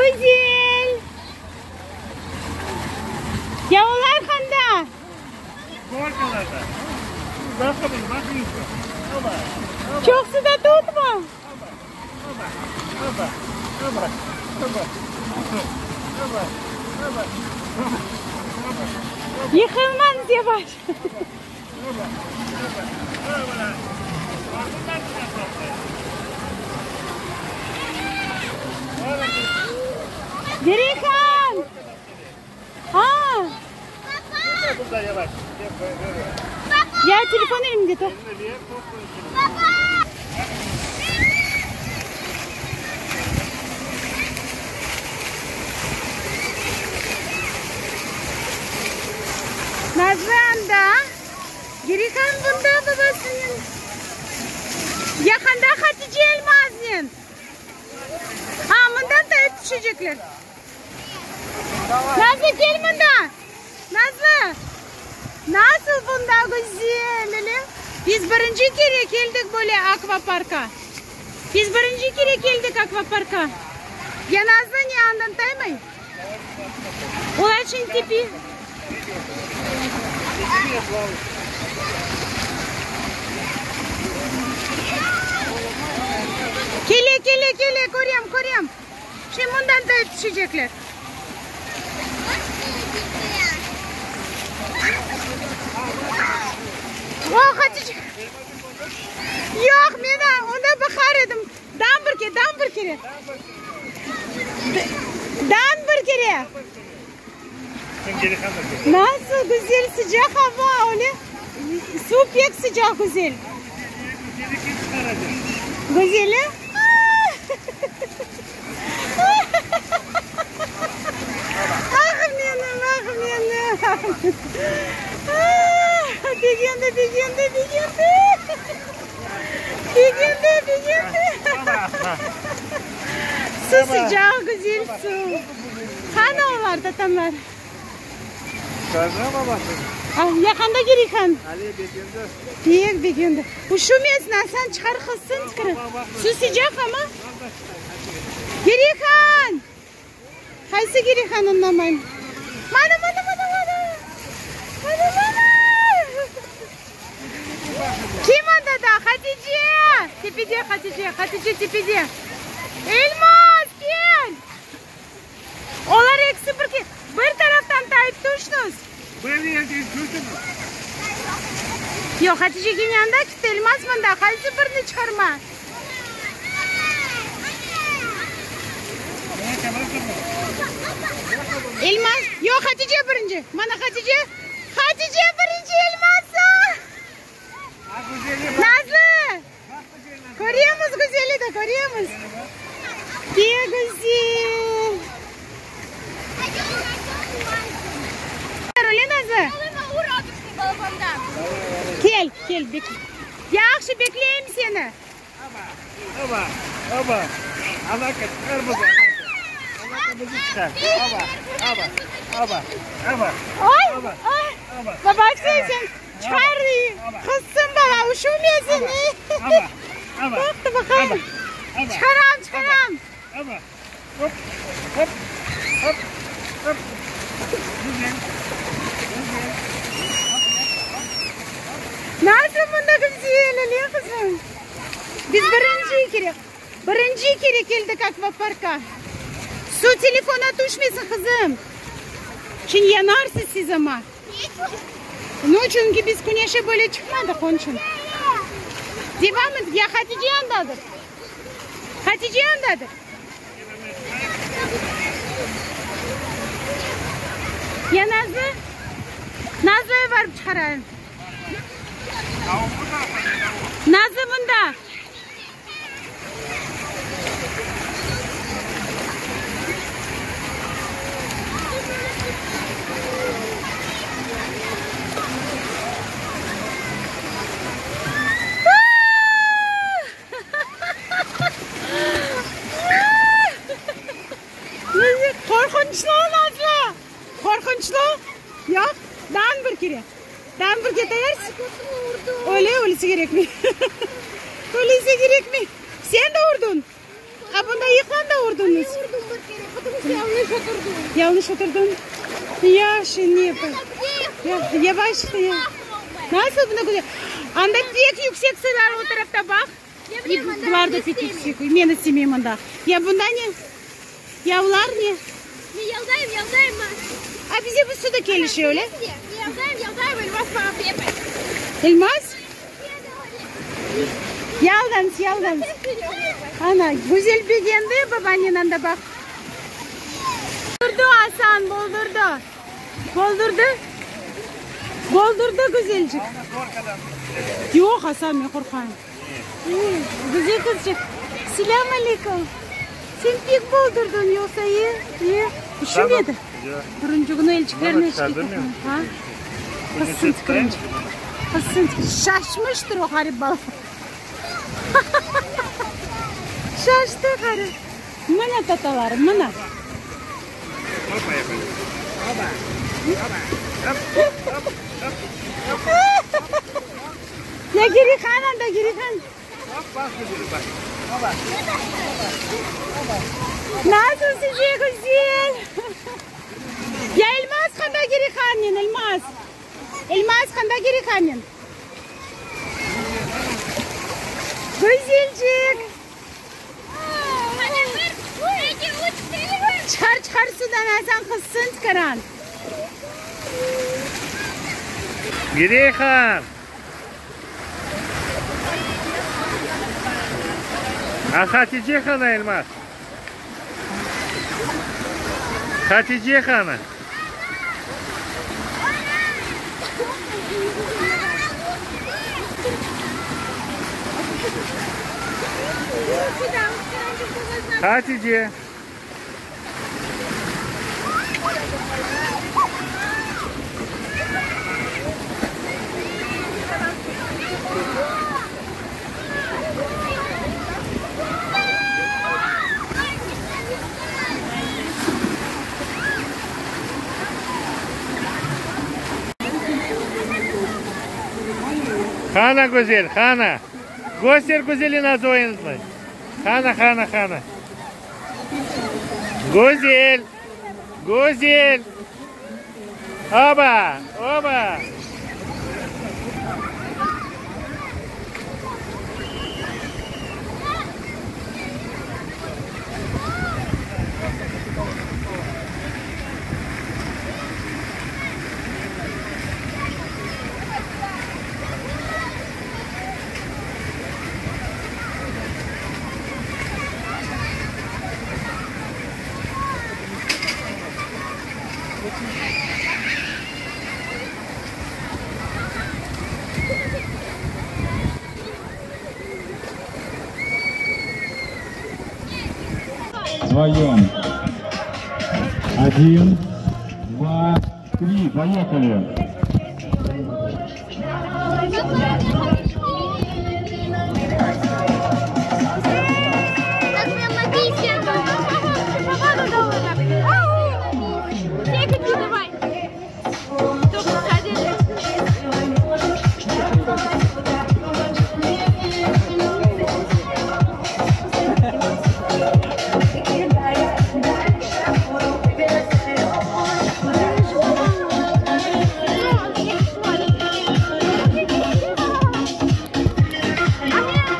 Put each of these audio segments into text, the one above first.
Güzel! Ya olar qanda? Çoq suda tutma. Yıqılmañız yavaş. Dirihan! Aa! Ya telefon elimde toq. Nazlı anda, Girihan bunda babasınen. Yaqında Hatice Elmaznen. Ha, mından tayıp tüşecekler. Nazlı, kel mında. Nazlı, nasıl bunda güzel, öyle? Biz birinci kere keldik böyle akvaparkka. Biz birinci kere keldik akvaparkka. Ya Nazlı ne andan taymay? Olar içün tepe. Kele, kele, kele, körem, körem. Şimdi bundan tayıp tüşecekler. O, Hatice. Yoq, men onda baqar edim. Dam bir kere, dam bir kere. Dam bir kere. Nasıl güzel sıcaq ava, öyle? Suv pek sıcaq, güzel. Güzel, e? Ah menim, ah menim. Ah, begendi, begendi, begendi. Begendi, begendi. Su sıcaq, güzel suv. Qana olar, tatamlar? Ah, yaqanda Girihan. Pek begendi. Üşümesin, Asan, çıqar qızsın tükürip. Su sıcaq amma. Girihan! Qaysı Girihan añlamayım. Mana, mana, mana, mana. Mana, mana. Kim anda da? Hatice! Tepede Hatice, Hatice tepede. Elmaz, kel! Olar ekisi bir, bir taraftan tayıp tüştüñiz. Bir yerden tüştüñiz. Yoq, Hatice kene anda ketti, Elmaz mında. Qaysı birini çıqarma? Elmaz, yoq, Hatice birinci. Mana Hatice. Hatice birinci, Elmaz soñ. Nazlı! Köremiz, güzeli de köremiz. Pek güzel. Öyle Nazlı? Kel, kel, bek. Yahşı, bekleyim seni. Oba, oba, anaka çıqar bizi, anaka bizi çıqar. Oba, oba, oba, oba. Ay, ay. Babası sen çıqar, qızsın bala, üşümesin. Baqtı baqayım. Çıqaram, çıqaram. Oba, hop, hop, hop, hop. Güzel, güzel. Nasıl mında güzel, öyle qızım? Biz birinci kere, birinci kere keldik akvaparkqa. Su telefona tüşmesin, qızım. Şimdi yanarsız siz amma. Nu, çünki biz küneşe böyle çıqmadıq, onıñ içün. Devam et, ya Hatice andadır. Hatice andadır. Ya Nazlı? Nazlı'ya barıp çıqarayım. Nazlı mında. Qorqunçlı, Nazlı! Qorqunçlı? Yoq? Daa bir kere. Daa bir kere tayarsız? Öyle, öylesi kerekmey. Öylesi kerekmey. Sen de urdıñ. Ha, bunda yıqlan da urdıñız. Men urdım bir kere, потому. Yañlış oturdım. Yahşı, ne Yavaş. Nasıl bunda güzel? Anda pek yüksek sılar o tarafta baq. Bular da pek yüksek. Men istemeyim anda. Ya bunda ne? Ya bular ne? Men yaldayım, yaldayım. A bize bu su da kelişe öyle. Men yaldayım, yaldayım, Elmaz maña bermey. Elmaz? Yaldañız, yaldañız. Ana, güzel begendi babanen anda baq. Boldurdı Asan, boldurdı. Boldurdı. Boldurdı güzelcik. Yoq, Asan, men qorqayım. Güzel qızçıq. Selâm aleyküm. Sen pek boldurdıñ, yoqsa e, e, üşümedi. Birinci künü elçiklerni içke Ha? Qızsın tükürünce. Qızsın Şaşmıştır o ğarip bala. Şaştı ğarip. Mına tatalarım, mına. Ya Girihan anda, Girihan. Nasıl size güzel? Ya Elmaz qanda Girihannen, Elmaz? Elmaz qanda Girihannen? Güzelcik. Çıqar, çıqar sudan, Asan qızsın çıqaran. Girihan! A Hatice qana, Elmaz? Hatice qana? Hatice. Qana güzel, qana. Köster güzelin az oyunını. Qana, qana, qana. Güzel, güzel. Oba, oba. Вдвоем. Один, два, три. Поехали.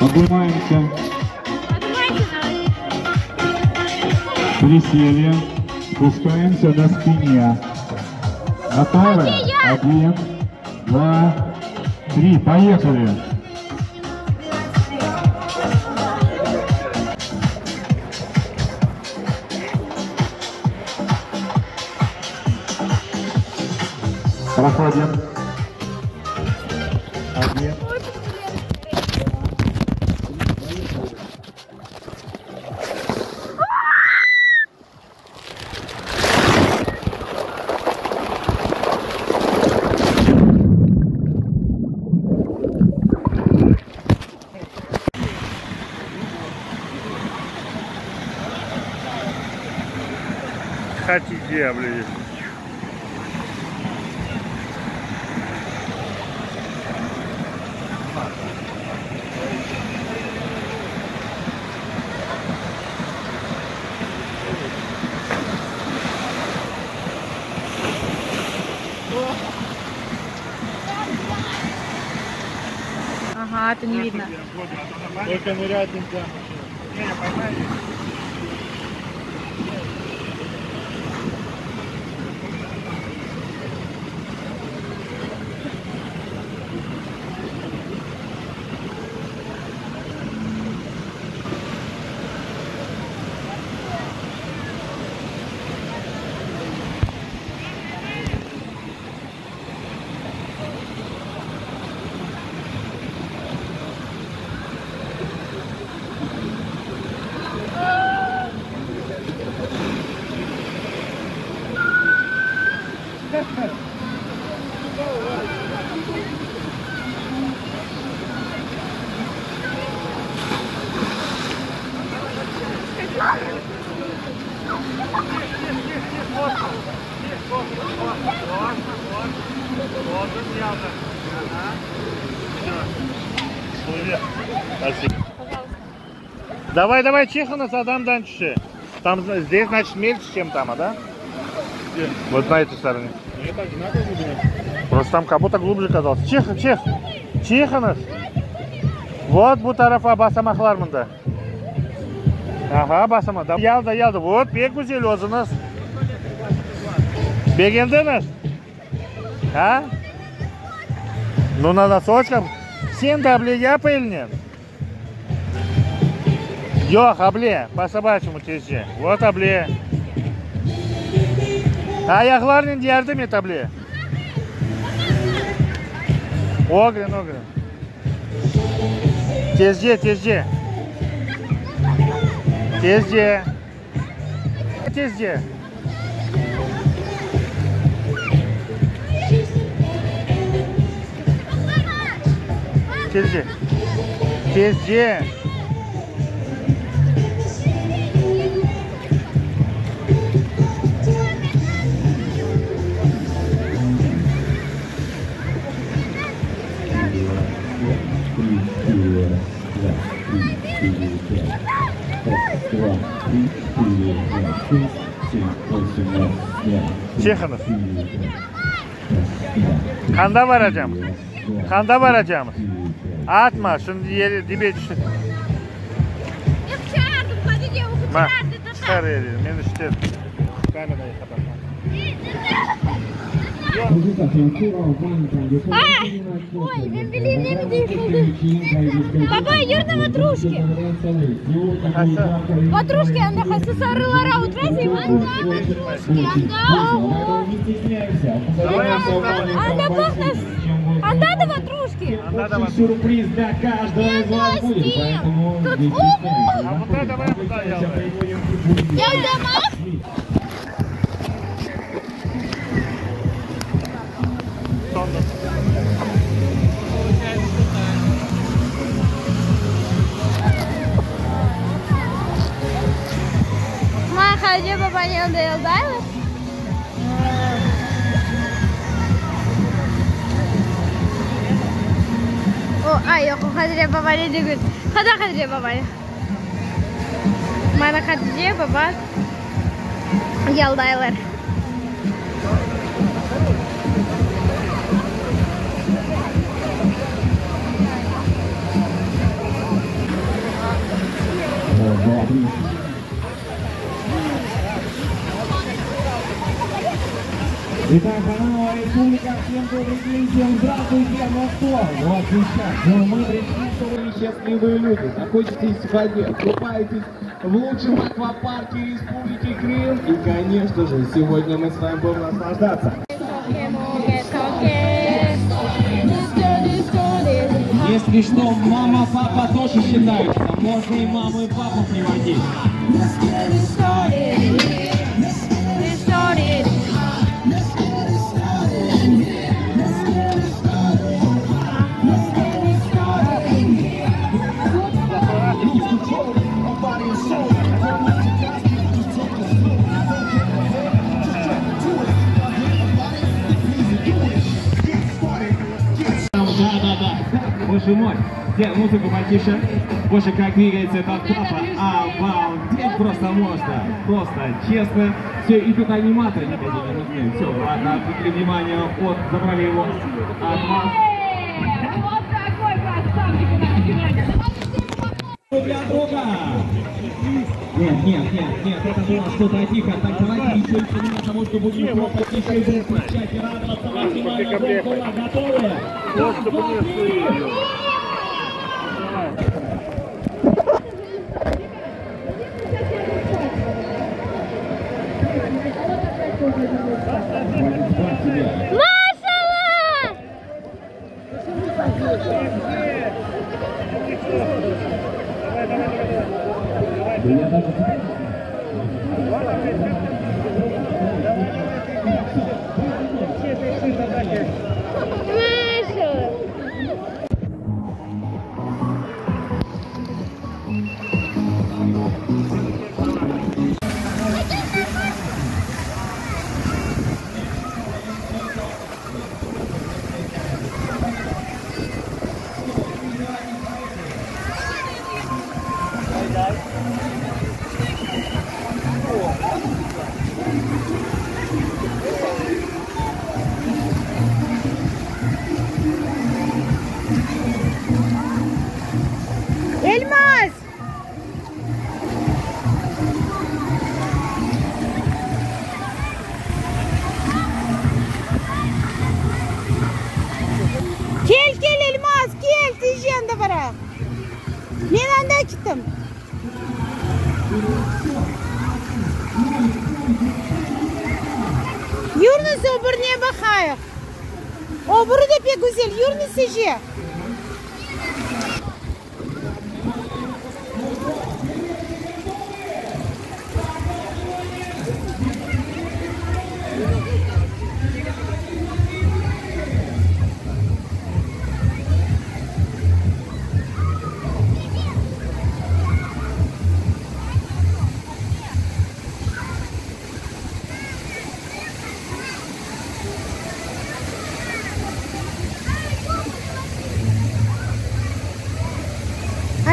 Поднимаемся. Присели. Спускаемся на спине. Готовы? Один, два, три. Поехали. Проходим. Один. Hatice ablacığım. А, то не видно. Только нырять нельзя. Спасибо. Давай, давай, çıqıñız adamdan tüşe. Там здесь, значит, мельче, чем там, а, да? Где? Вот на этой стороне. Нет, одинаково глубина. Просто там как будто глубже казалось. Çıq, çıq. Çıqıñız. Вот bu tarafa basamaqlar mında. Ага, basamaq. Yalda, yalda. Вот, pek güzel özüñiz. Begendiñiz? А? Ну, на носочках. Sen de able yap elinen. Yoq, able, по собачьему tezce. Вот able. Ayaqlarnen yardım et able. Ögren, ögren. Tezce, tezce. Tezce. Tezce. Tezce. Tezce. Три, четыре, раз, два, три, четыре, пять. Раз, два, три, четыре, пять, шесть, семь, восемь, раз, два, три, Çıqıñız. четыре, пять. Раз, два, три, Qanda baracaqmız? раз, два, Qanda baracaqmız? четыре, пять. Atma, şimdi yeri dibe tüşti. Ma, çıqar eri, men işte kamerayı qapatma. Ой, men bileyim ne deyim. Baba, yürdi ватрушки. Ватрушки, anda qaysı sarılara oturasıñ? Anda ватрушки, anda. Anda baq, anda da ватрушки. Anda da var. Сюрприз для каждого из вас будет, поэтому Тут не ого! стесняйтесь. А вот это давай туда Сейчас я. приводим к будем. Yaldamaq. Sonda. Ma, Hatice babanıñ yanında yaldaymız. O, ay, yoq, o Hatice babanıñ degil. Qada Hatice babanıñ? Mana Hatice baba yaldaylar. Раз, два, три, Итак, Бананова Республика, всем добрый день, всем здравствуйте, ну что, вот сейчас, ну, мы пришли, чтобы вы счастливые люди, находитесь в воде, купаетесь в лучшем аквапарке Республики Крым, и, конечно же, сегодня мы с вами будем наслаждаться. Если что, мама, папа тоже считаются. Можно и маму, и папу приводить. Да, да, да. Боже мой. Где музыку потише? Боже, как двигается этот папа. Обалдеть просто можно. Просто, честно. Все, и тут аниматоры никакие не нужны. Все, ладно, отвлекли внимание от, забрали его от вас. Вот такой красавчик у нас. Для друга. Нет, нет, нет, нет, это было что-то тихо. Так, давайте еще и помимо того, что будем хлопать, еще и будем кричать и радоваться максимально громко. Ура, готовы? Вот, чтобы не остановили. Maşallah! Да я даже тебя не знаю. Maşallah! Elmaz! Kel, kel, Elmaz, kel, tezce anda barayıq. Men anda kettim. Yürüñiz, o birine baqayıq. O biri de pek güzel. Yürüñiz, tezce.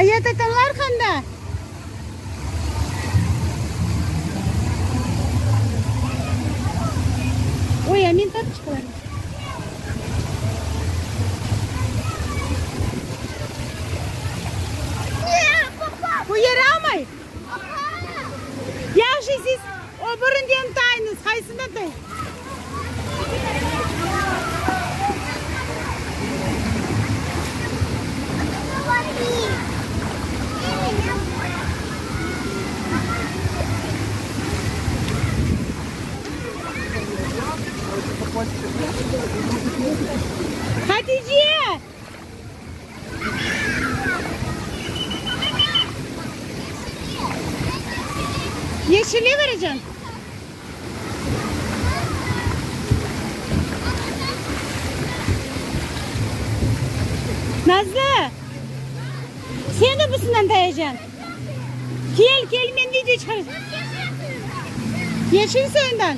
Ayat atanlar qanda? Oy, a men tapçıqlarım. Bu yaramay. Yahşı, siz o birinden tayıñız. Qaysından tay? Hatice! Yeşili vereceğim. Nazlı, sen de busından tayacaksın. Kel, kel, men video çıqaracağım. Yeşil soyundan.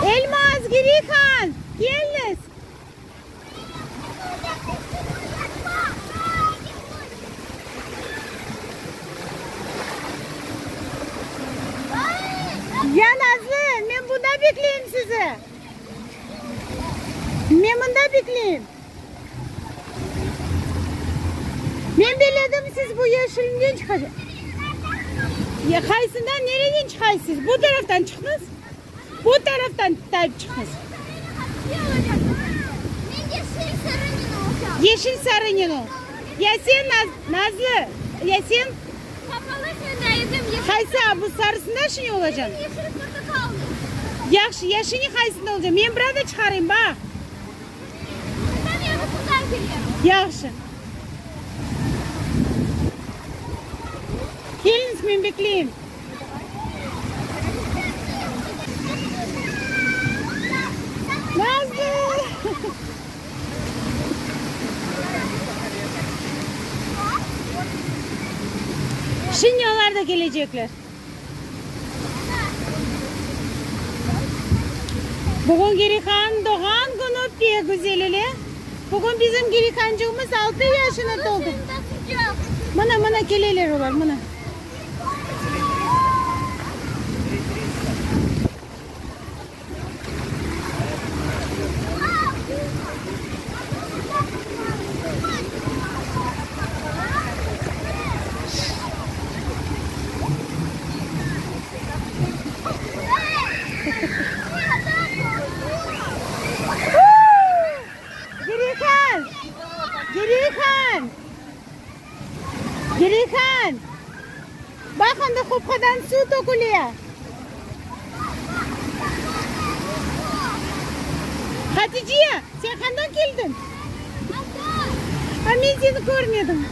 Elmaz, Girihan, keliñiz! Ya, Nazlı, men bunda bekleyim sizi. Men mında bekleyim. Men beledim, siz bu yeşilinden çıqacaq. Ya, qaysından, nereden çıqaysız? Bu taraftan çıqıñız. Bu taraftan tayıp çıqıñız. Yeşil sarınen ol. Ya sen, Nazlı, ya sen? Qaysı, a, bu sarısında şine olacaq? Yahşı, ya şine qaysında olacaq? Men biraz da çıqarayım, baq. Yahşı. Keliñiz, men bekleyim. Nazlı! Şimdi olar da kelecekler. Bugün Girihan doğğan künü pek güzel öyle. Bugün bizim Girihancığımız altı yaşına toldı. Mına, mına keleler olar, mına. Girihan! Girihan! Girihan! Baq anda qopqadan suv töküle. Hatice, sen qandan keldiñ? A, men seni körmedim.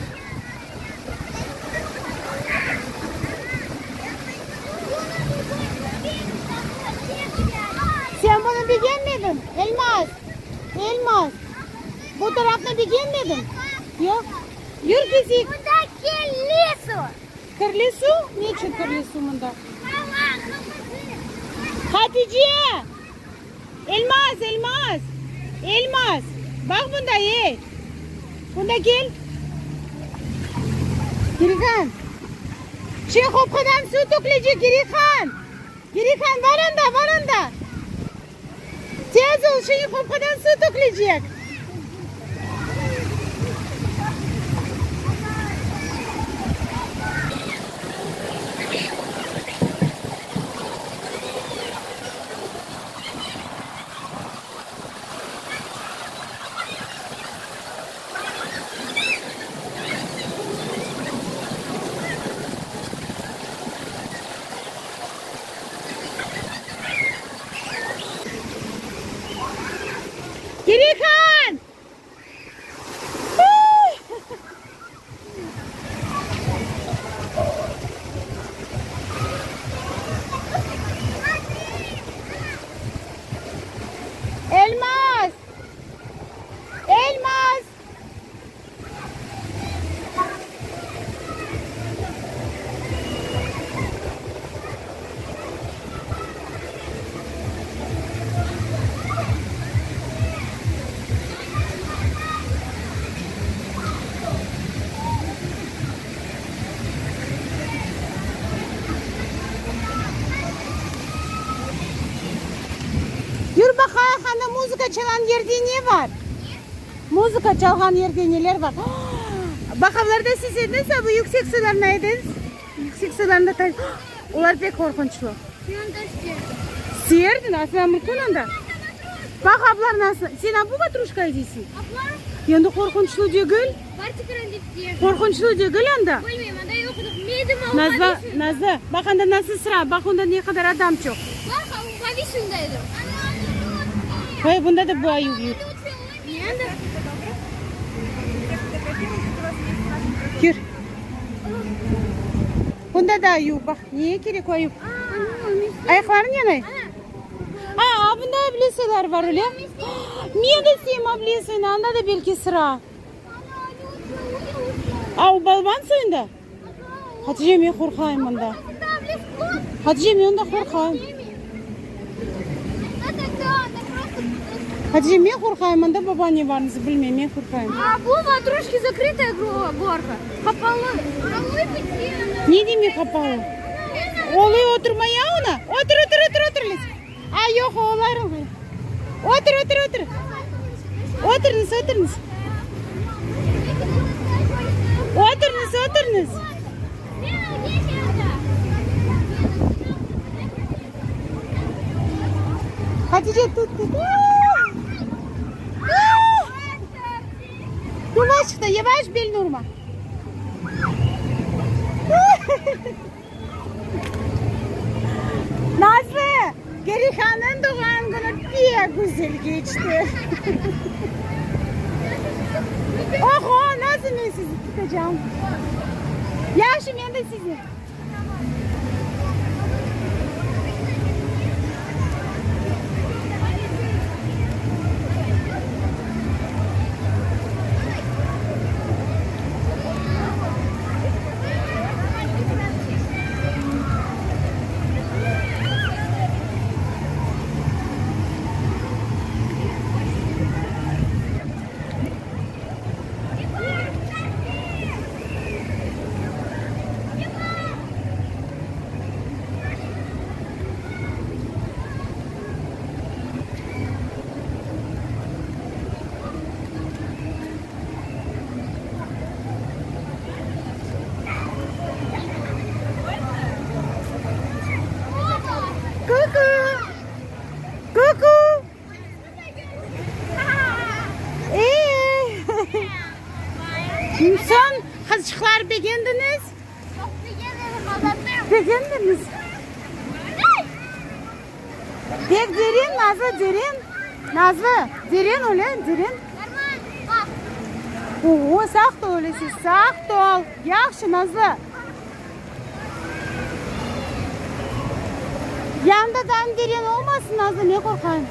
Sen bunı begenmediñ, Elmaz? Elmaz, bu tarafnı begenmediñ? Yoq. Yür kezeyik. Mında kirli suv. Kirli suv? Ne içün kirli suv mında? Hatice! Elmaz, Elmaz! Elmaz! Baq bunda, ey! Bunda kel. Girihan! Şey, qopqadan suv tökülecek, Girihan! Girihan, bar anda, bar anda! Tez ol, şimdi qopqadan suv tökülecek. Girihan! Elmaz! Elmaz! Yür baqayıq, anda muzıka çalğan yerde ne bar? Muzıka çalğan yerde neler bar? Baqavlarda siz ediñiz, a bu yüksek sılarında ediñiz? Yüksek sılarında olar pek qorqunçlı. Serdiñ, asla mümkün anda. Baq, ablar nasıl. Sen a bu vatruşka deysiñ? Endi qorqunçlı degil. Qorqunçlı degil anda. Nazlı, Nazlı, baq anda nasıl sıra, baq onda ne qadar adam çoq. Vay, bunda da bu ayuv büyük. Kir. Bunda da ayuv, baq, neye kerek o ayuv? Ayaqların yanay. A, bunda ablesılar var öyle. Men de sevem ablesını, anda da belki sıra. A, o balaban soyunda? Hatice, men qorqayım mında. Hatice, men onda qorqayım. Hatice, men qorqayım mında baba ne barnızı bilmeyim, men qorqayım. A, bu vatruşki zakrıtaya gorka. Qapalı. Ne demek qapalı? Olıy oturmaya ona? Otur, otur, otur, otur. A, yoq, olar. Otur, otur, otur. Oturıñız, oturıñız. Oturıñız, oturıñız. Hatice, tut, tut. Yavaş çıqtı, yavaş belini urma. Nazlı, Gerihannıñ doğğan künü pek güzel keçti. Oho, nasıl men sizi tutacağım? Yahşı, men de sizni. Kuku! Kuku! Ey! Soñ, qızçıqlar begendiñiz? Begendiñiz? Pek derin, Nazlı, derin. Nazlı, derin öyle, derin. O, saqt ol öylese, saqt ol. Yahşı, Nazlı. Yandadan derin olmasın, Nazlı, men qorqayım.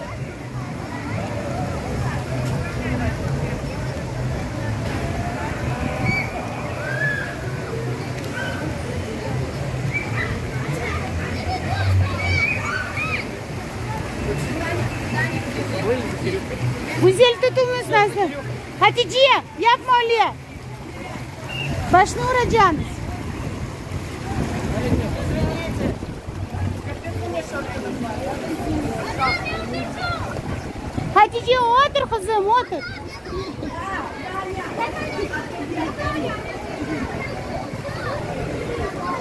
Güzel tutuñız, Nazlı. Hatice, yapma öyle. Başını uracañız. Hatice, otur, qızım, otur.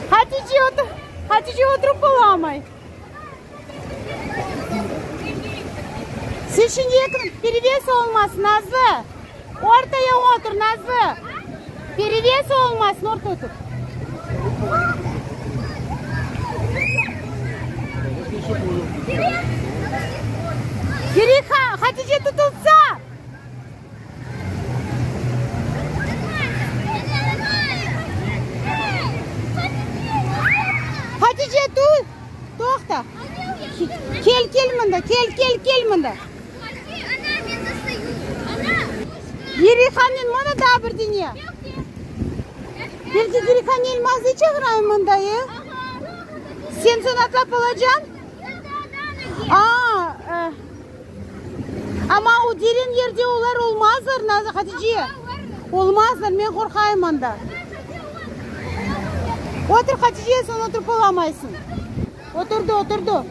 Hatice, otur. Hatice oturıp olamay. Sen şimdi yakın pereves olmasın, Nazlı. Ortaya otur, Nazlı. Pereves olmasın, orta otur. Kerek, Hatice tutulsa. Hatice, tut. Toqta. Kel, kel mında, kel, kel, kel mında. Girihanen mına daa bir dene. Belki Girihan Elmaz'ı çağırayım mında, e? Sen soñ atlap olacañ? Aa, e. Amma o derin yerde olar olmazlar, Nazlı, Hatice. Olmazlar, men qorqayım anda. Otur, Hatice, sen oturıp olamaysıñ. Oturdı, oturdı.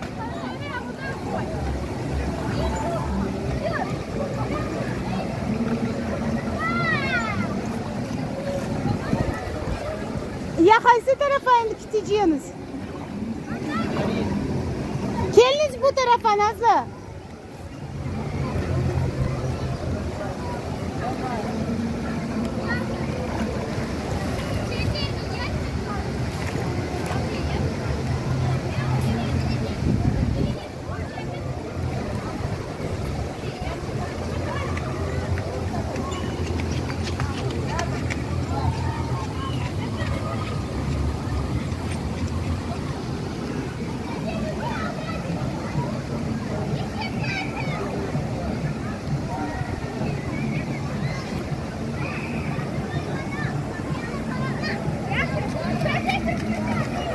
Ya qaysı tarafa endi keteceñiz? Keliñiz bu tarafa, Nazlı.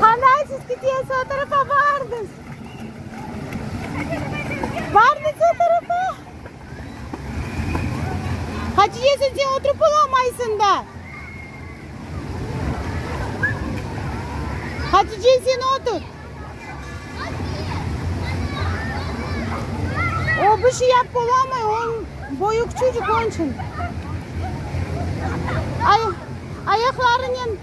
Qanday siz ketesiz, o tarafa bardıñız. Bardıñız o tarafa. Hatice, sen sen oturıp olamaysıñ da. Hatice, sen otur. O bir şey yapıp olamay, onıñ boyu küçücik, onıñ içün. Ay, ayaqlarınen.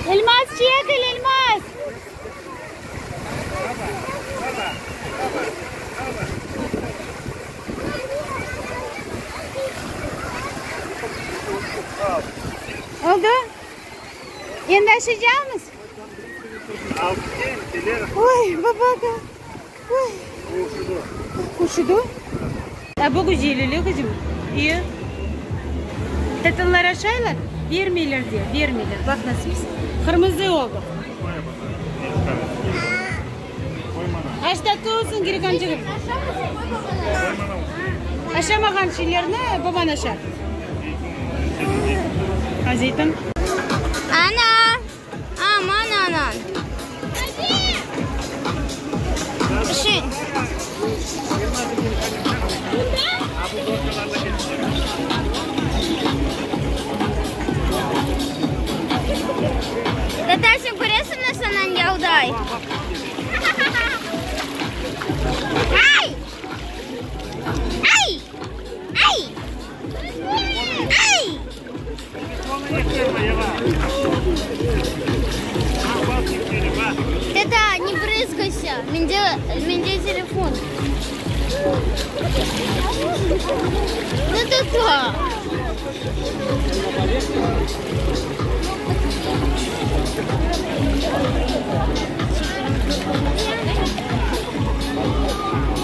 Elmaz, çekil, Elmaz! Oldı? Endi aşaycaqmız? Oy, babaka! Oy! Üşüdi? A bu güzel, öyle qızım? İyi. Tatlılar aşaylar, bermeyler de, bermeyler. Baq nasıl biz qırmızı oldıq. Aş tatlı olsun, Girigancığım. Aşamağan şeylerni baban aşar. A zeytin? Ana! Aman anan! Şin. Tata, sen köresiñ nasıl anan yalday? Ay! Ay! Ay! Ay! Tata, ne brızgayся, mende, mende telefon. Ну, tata.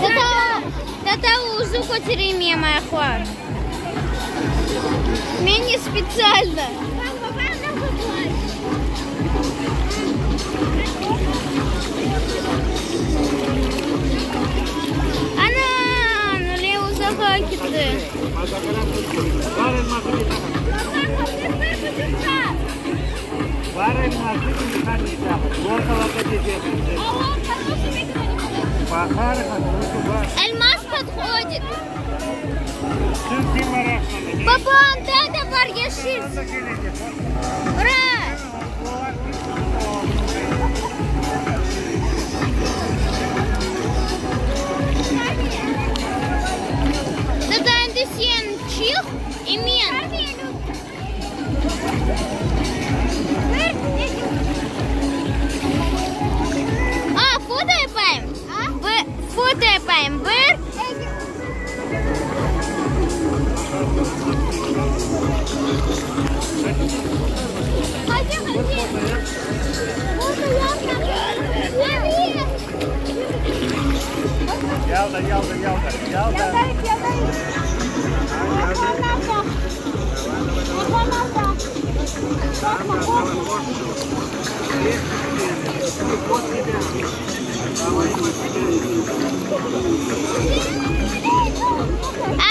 Tata, tata, özü kötereyim ayaqlar. Men ne spetsialno. Ana, öyle uzağa ketti. Elmaz podhodit. Baba, anda da bar yeşil. Ura! Tata, endi sen çıq, e men. A, foto yapayım? Foto yapayım. Bir. Yalda, yalda, yalda, yalda. Yaldayıq, yaldayıq. Ayaqlarını Ayaqlarını Qorqma, qorqma.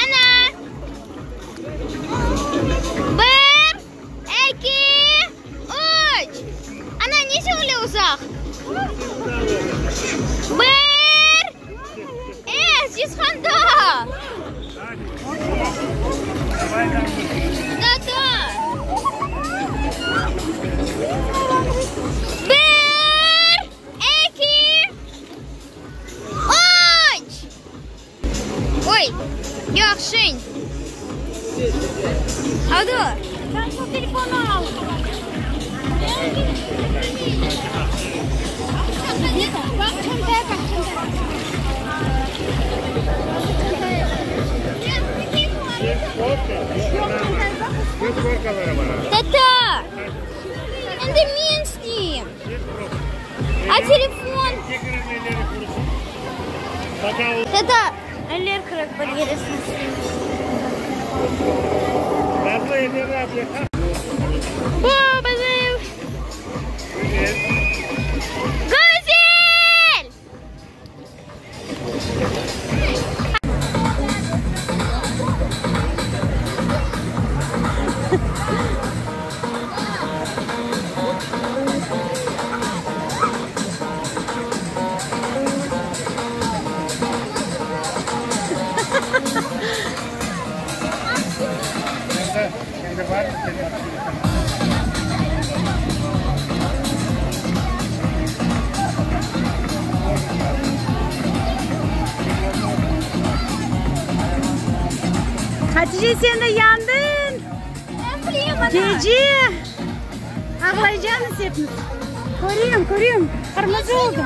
Ana! Bir, eki, üç. Ana, niçün öyle uzaq? Bir, e, siz qanda? Tata! Bir, eki, üç. Oy, yahşı. Adı. Sen şu telefonu al. Bak çantaya bak çantaya. Tata! Endi men isteyim. A telefon? Tata, eller qırıq bir keresini isteyim. Bu bizim Güzel! Hatice sen de yandıñ. Gece ağlaycaqmız epimiz. Körem, körem, qırmızı oldı.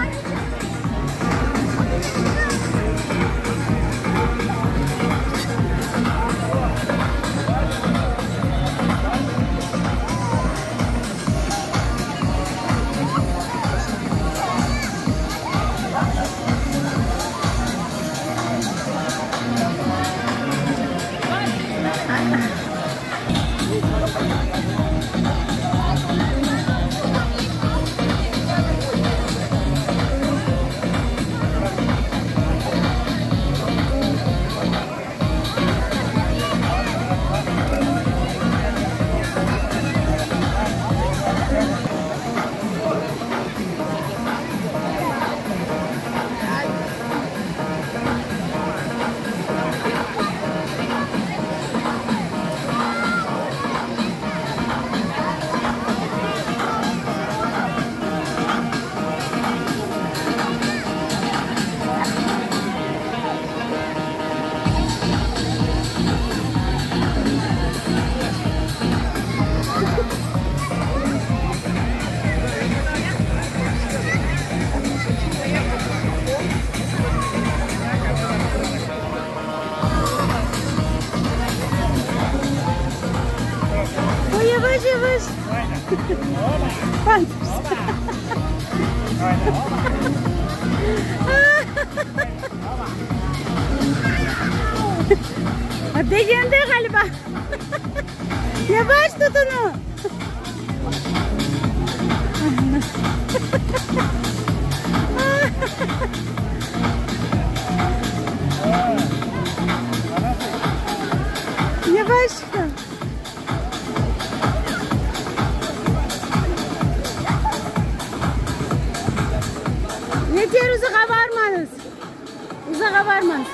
O, yavaş, yavaş. Begendi ğaliba. Yavaş tut onı. Yavaş. Yeter uzağa barmañız. Uzağa barmañız.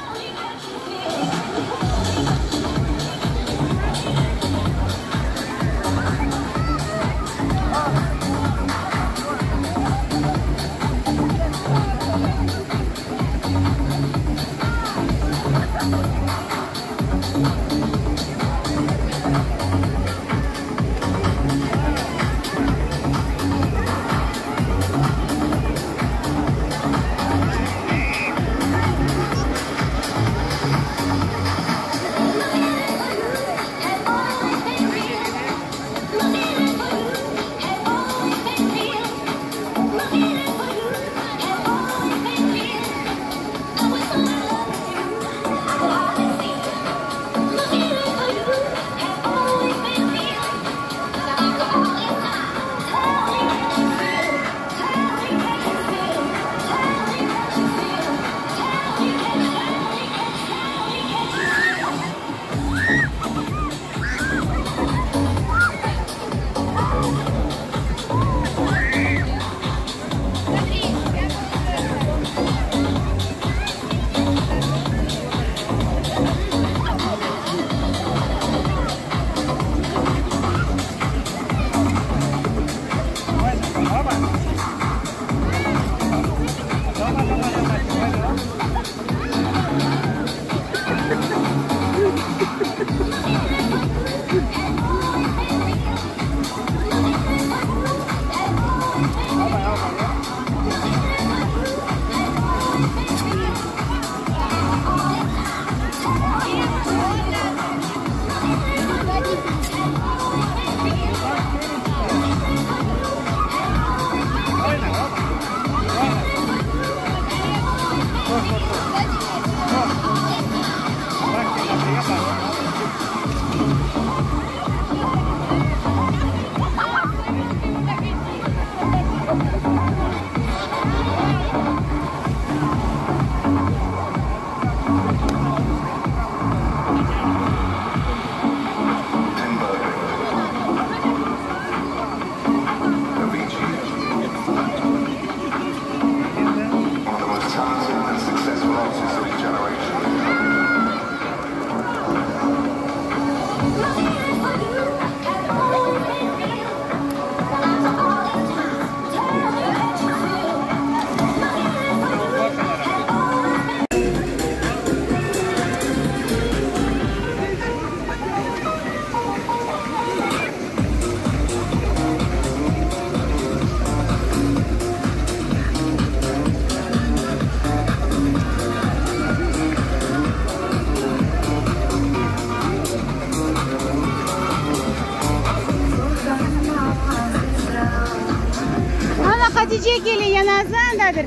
Ana, Hatice kele, ya Nazlı andadır.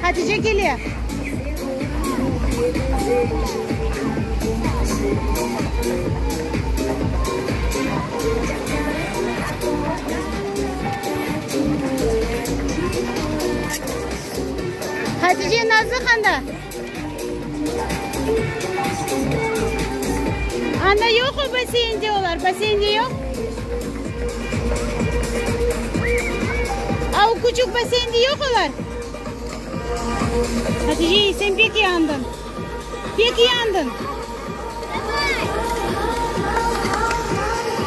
Hatice kele. Hatice, Nazlı qanda? Anda yoq o basseynde olar, basseynde yoq. A o küçük basseynde yoq olar? Hatice, sen pek yandın. Pek yandın.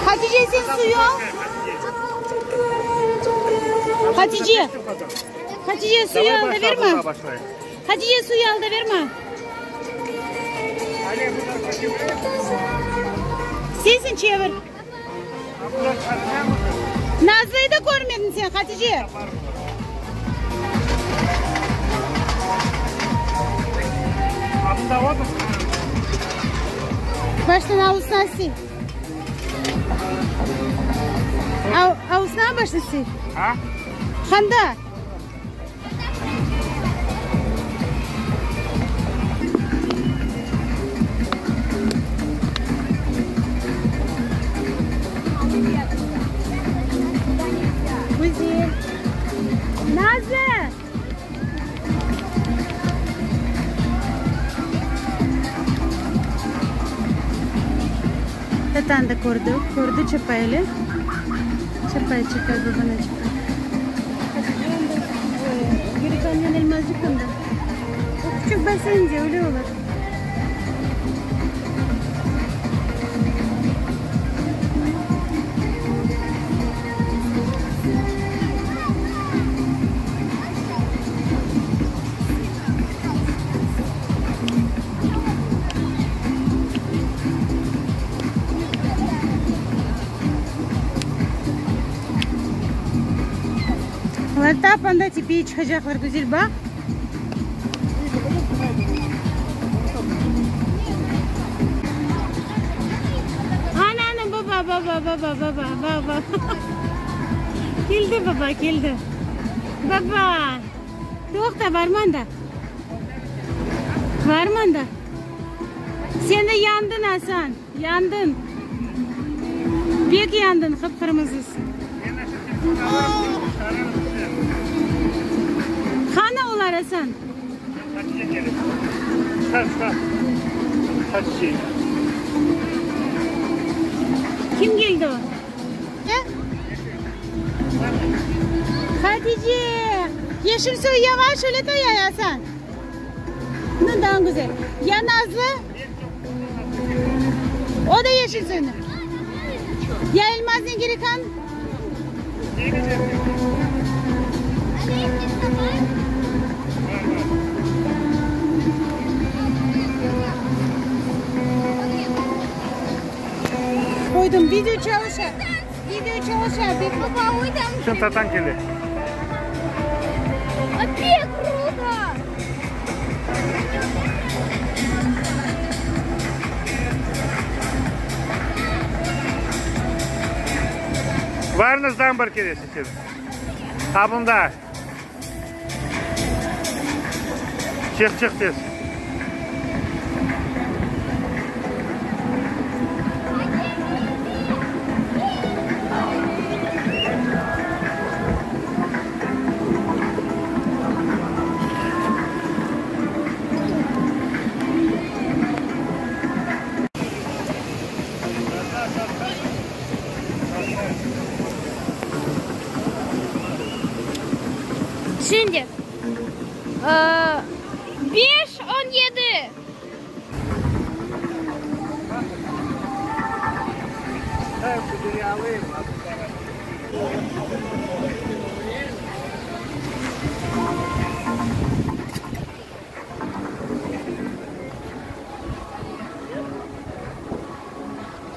Hatice, sen suyu al. Hatice. Hatice, suyu al da verme. Hatice, suyu al da verme. Sensin çevir. Nazlıyı da körmedin sen, Hatice. Baştan avusına sil. Avusına baştan sil. Qanda? Güzel. Nazlı! Tatan da kördi, kördi çapaylı. Çapay, çapay, babana çapay. Geri elmacık anda. O küçük basence öyle olur. Olar tap anda tepeye çıqacaqlar, güzel, baq. Ana, ana, baba, baba, baba, baba, baba. Keldi, baba, keldi. Baba. Toqta, barma anda. Barma anda. Sen de yandın, Asan, yandın. Pek yandın, qıp-qırmızısıñ. Qana olar, Asan? Kim keldi o? Hatice! Yeşil soy yavaş öyle tayay, Asan. Bundan güzel. Ya Nazlı? O da yeşil soyunda. Ya Elmaznen Gerikan? Qoydım, video çalışa. Video çalışa. Şimdi tatan kele. Pek kruto! Varıñız bir kere siz. Ha bunda. Çıq, çıq tez. Şimdi 5, 17.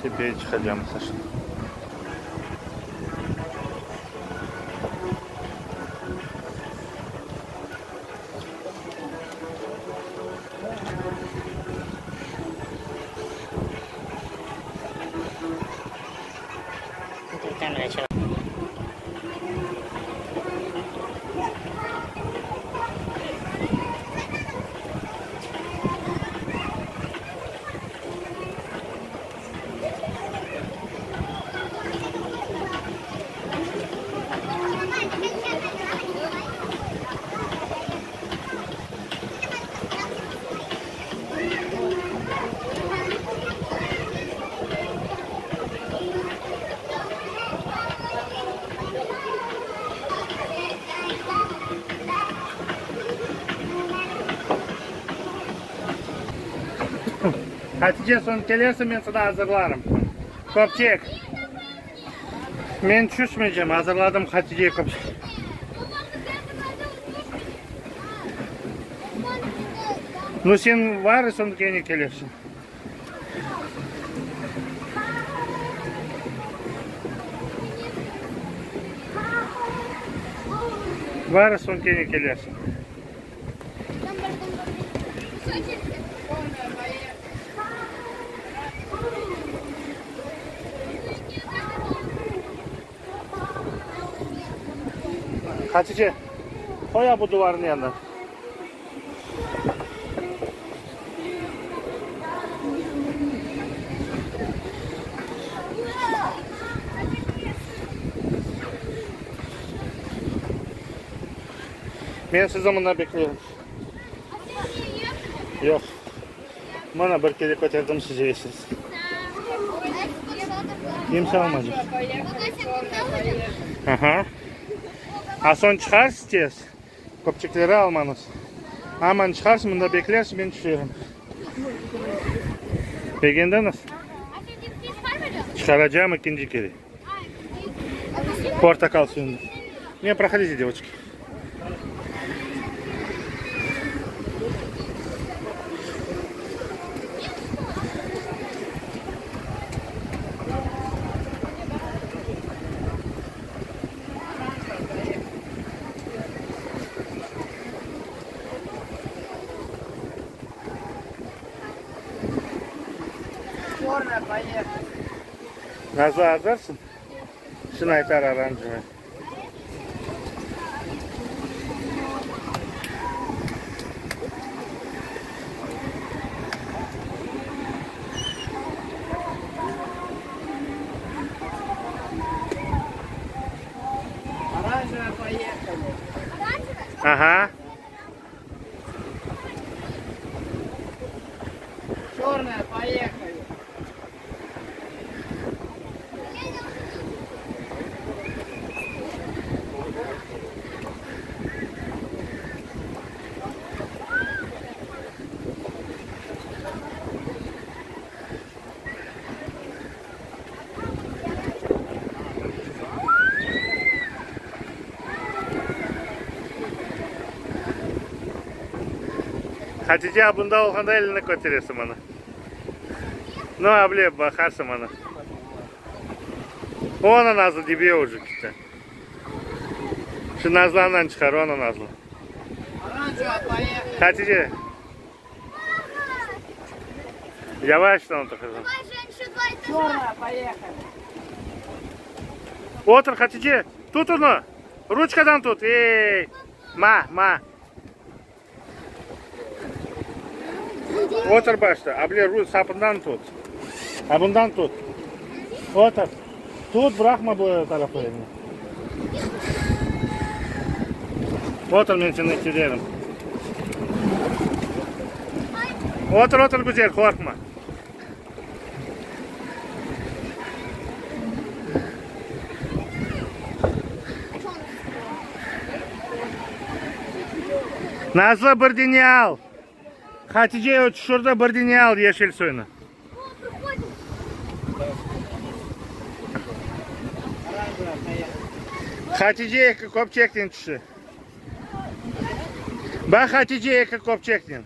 Tepeye çıqacağım, Saşa. Hatice, soñ kelersiñ, men saña azırlarım. Köpçek. Men tüşmeycem, azırladım Hatice köpçek. Nu sen var, soñ kene kelersiñ. Var, soñ kene kelersiñ. Hatice, qoy bu duvarnıñ yanına. Men sizni mında bekleyim. Yoq. Mana bir kere köterdim siz yeysiz. Kimse almadı. Aha. A soñ çıqarsız tez. Köpçekleri almañız. Aman çıqarsız, mında beklersiz, men tüşerim. Begendiñiz? Çıqaracağım ekinci kere. Portaqal suyunı. Ne, prohodите, девочки. Nazlı azırsıñ? Şunı aytar oranjevıy. Aha. Hatice, bunda olğanda elini köteresiñ mana. Nu, able, baqarsıñ mana. Ona Nazlı dibe uje ketti. Şu Nazlı andan çıqar, ona Nazlı. Hatice. Yavaştan otur qızım. Otur, Hatice. Tut onı. Ruçkadan tut. Ey. Ma, ma. Otur başta. Able, sapından tut. A bundan tut. Otur. Tut, bıraqma bu tarafa elini. Otur, men seni ittirerim. Otur, otur, güzel, qorqma. Nazlı, bir dene al. Hatice tüşürdi, bir dene al yeşil suyunı. Hatice eki köpçeknen tüşti. Baq, Hatice eki köpçeknen.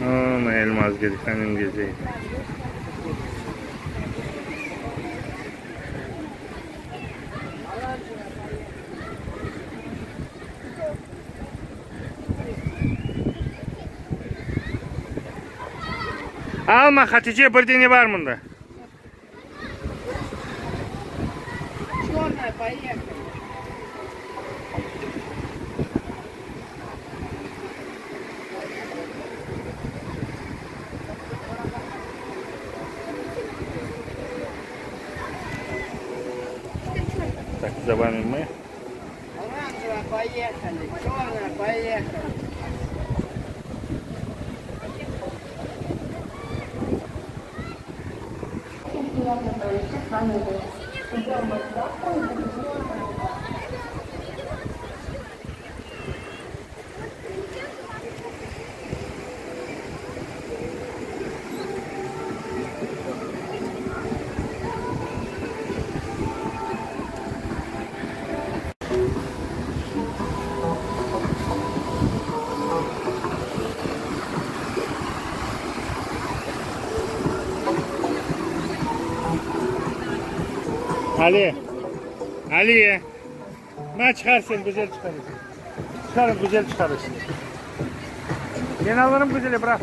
Ana Elmaz gezi, gezi. Alma, Hatice, bir dene bar mında. Черная, поехали. Так, за вами мы. Оранжевая, поехали. Черная, поехали. Ali. Ali. Ma çıqar sen, güzel çıqarırsıñ. Çıqar, güzel çıqarırsıñ. Men alırım güzeli, bıraq.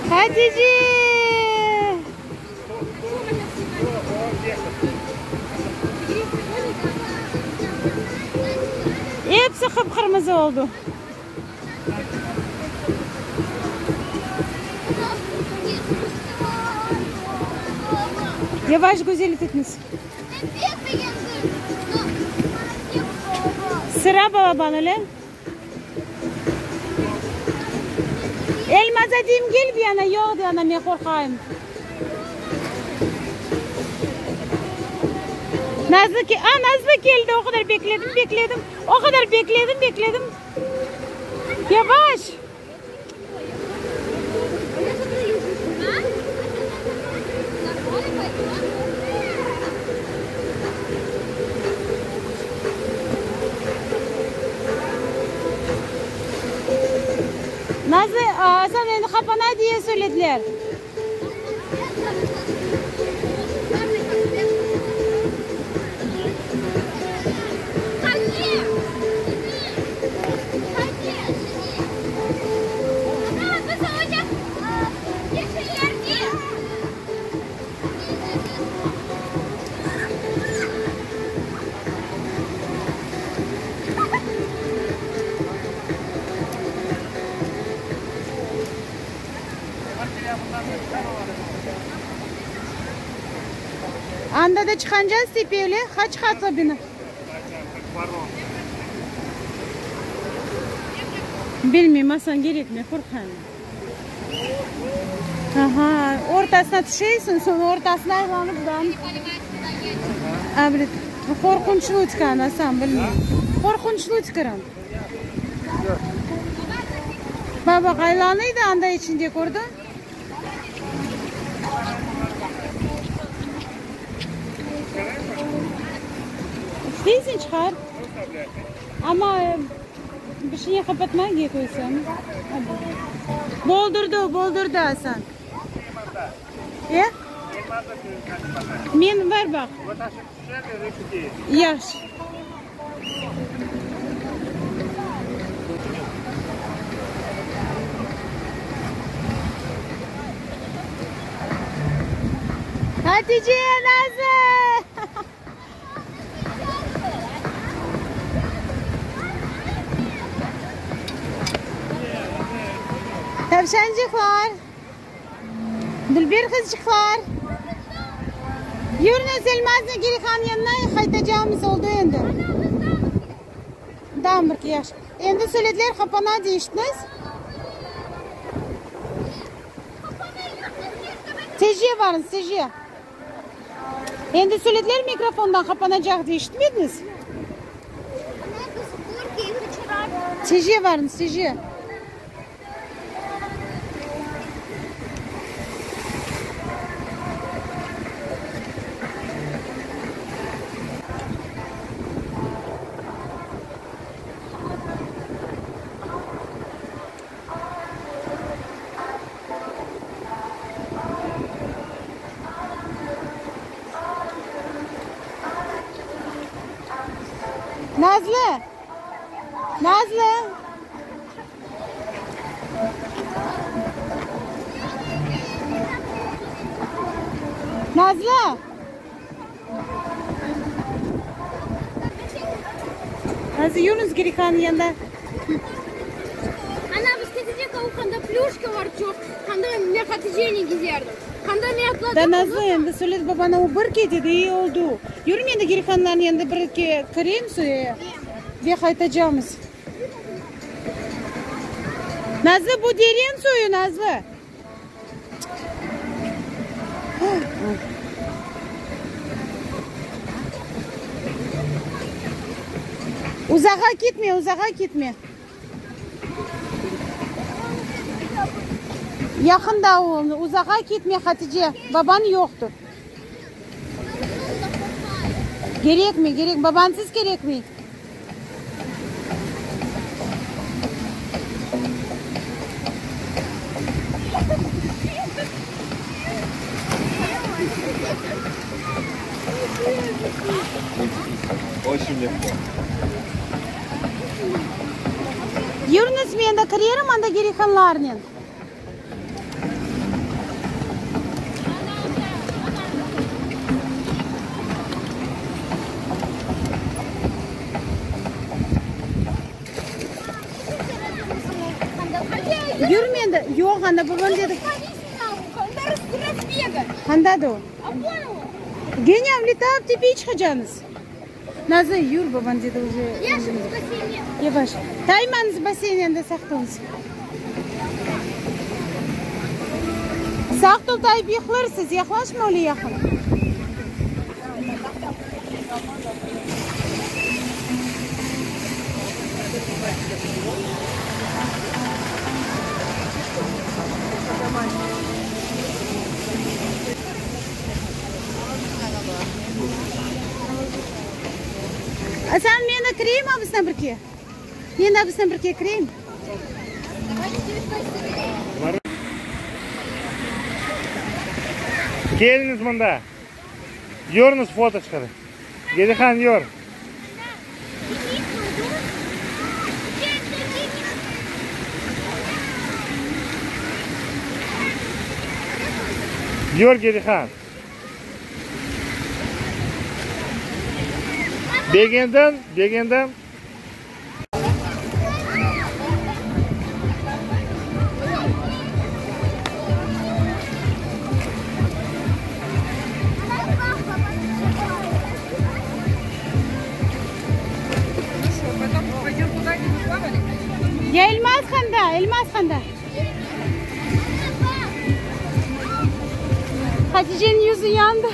Hatice! Episi qıp-qırmızı oldı. Yavaş, güzel fitness. Sıra balaban, öyle? Elmaza deyim, gel bir yana, yoq dey ana, men qorqayım. Nazlı, a, Nazlı keldi, o qadar bekledim, bekledim, o qadar bekledim, bekledim. Yavaş! Nazlı, Asan endi qapana diye söylediler. Anda da çıqancaz tepeli, qaç qatlı bina? Bilmeyim, Asan, kerekmey, qorqayım. Aha, ortasına tüşeysiñ, soñ ortasına aylanıp dan. Qorqunçlı çıqan, Asan, bilmeyim. Qorqunçlı çıqaran. Baba aylanıydı anda içinde, kördiñ? İsteysiñ, çıqar. Amma bir şeyni qapatmay kerek oysa. Boldurdı, boldurdı Asan. E? Men var baq. Yahşı. Hatice, Nazlı! Tavşancıqlar! Dülber qızçıqlar! Yürüñiz Elmaznen Gerihan yanına qaytacağımız oldı endi. Dambrki, yahşı. Endi söylediler, qapana deyiştiñiz. Tezce varıñız, tezce. Endi söylediler mikrofondan qapanacaq dey, eşitmediñiz? Tezce varıñız, tezce. Nazlı! Nazlı! Nazlı! Nazlı, yürüñiz Gerihanıñ yanına. Ana, biz ketecek o qanda plüşka var çoq. Qanda men Haticenen gezerdim. Qanda men atladım. Da Nazlı, endi söyledi babana, o bir ketedi, iyi oldu. Yürüm endi Gerihanlarnıñ yanında bir kireyim ve qaytacağımız. Nazlı, bu deren suyu, Nazlı. Uzağa ketme, uzağa ketme. Yaqında ol, uzağa ketme, Hatice, baban yoqtır. Kerekmey, kerek, babansız kerekmey. Yürüñiz, men de kirerim anda Gerihanlarnen. Yürme endi. Yoq, anda babam dedi. Qandadı o? Gene avletap tepeye çıqacañız. Nazlı, yür, babam dedi уже. Yavaş. Taymañız basseyn yanında saqt oluñız. Saqt ol, tayıp yıqılırsız. Yaqlaşma öyle yaqın. Asan, men de kireyim abısına birge? Men de abısına birge kireyim? Keliñiz mında. Yürüñiz foto çıqarayıq. Gelihan, yür. Yür, Gelihan. Begendiñ, begendiñ. Ya Elmaz qanda? Elmaz qanda? Haticeniñ yüzü yandı.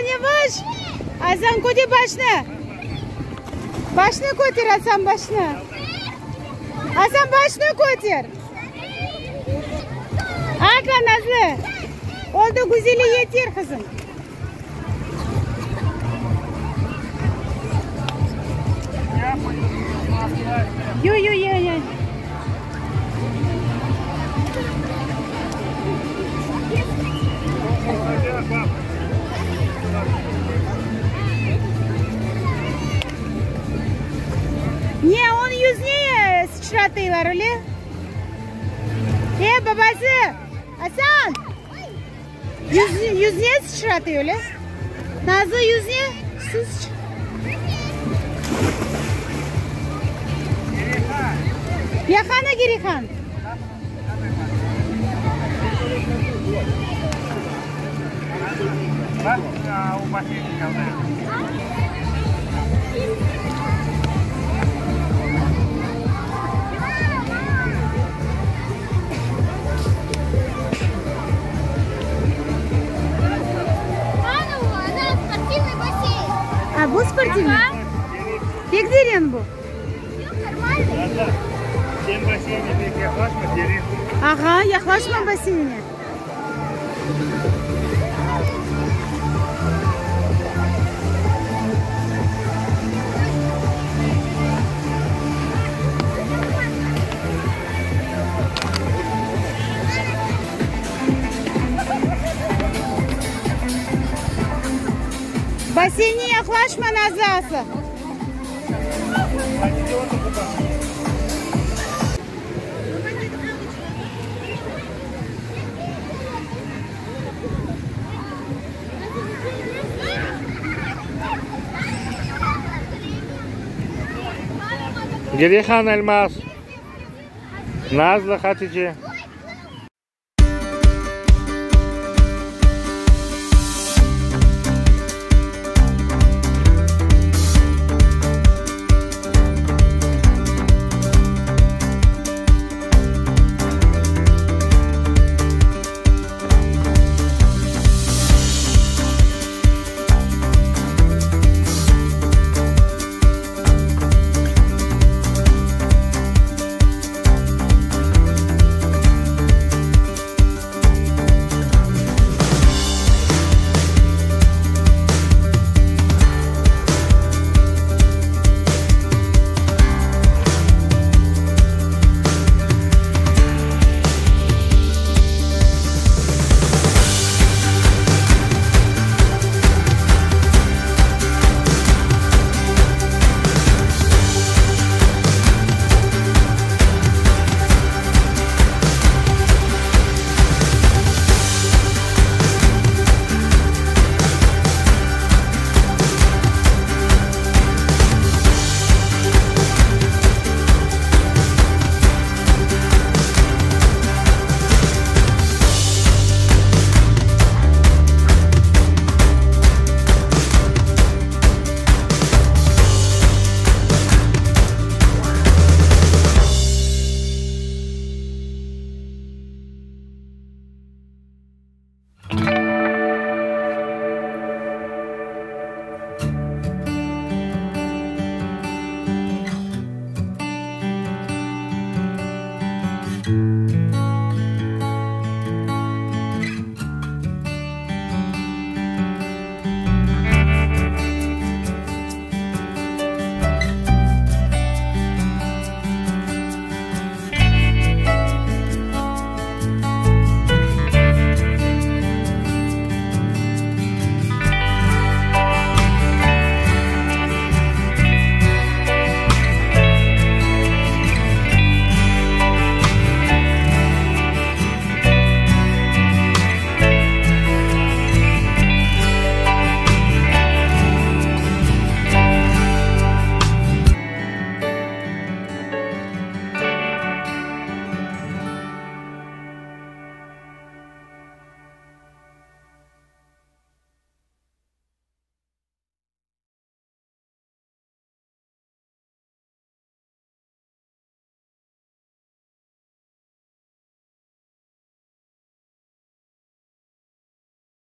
Asan, yavaş! Asan, köter başını! Başını köter, Asan, başını! Asan, başını köter! Atla, Nazlı! Oldı, güzeli yeter, qızım! Yo, yo, yo, yo. Ne, onıñ yüzüne sıçratıylar, öyle? E, babası, Asan! Yüzüne sıçratıyor öyle? Nazlı yüzüne su sıç. Yaqana Gerihan. A, bu sportivnıy? Pek derin bu. Sen basseynge pek yaqlaşma, derin. Ağa, yaqlaşma basseynge. Basseynge yaqlaşma, Nazlı. Gerihan Elmaz, Nazlı Hatice.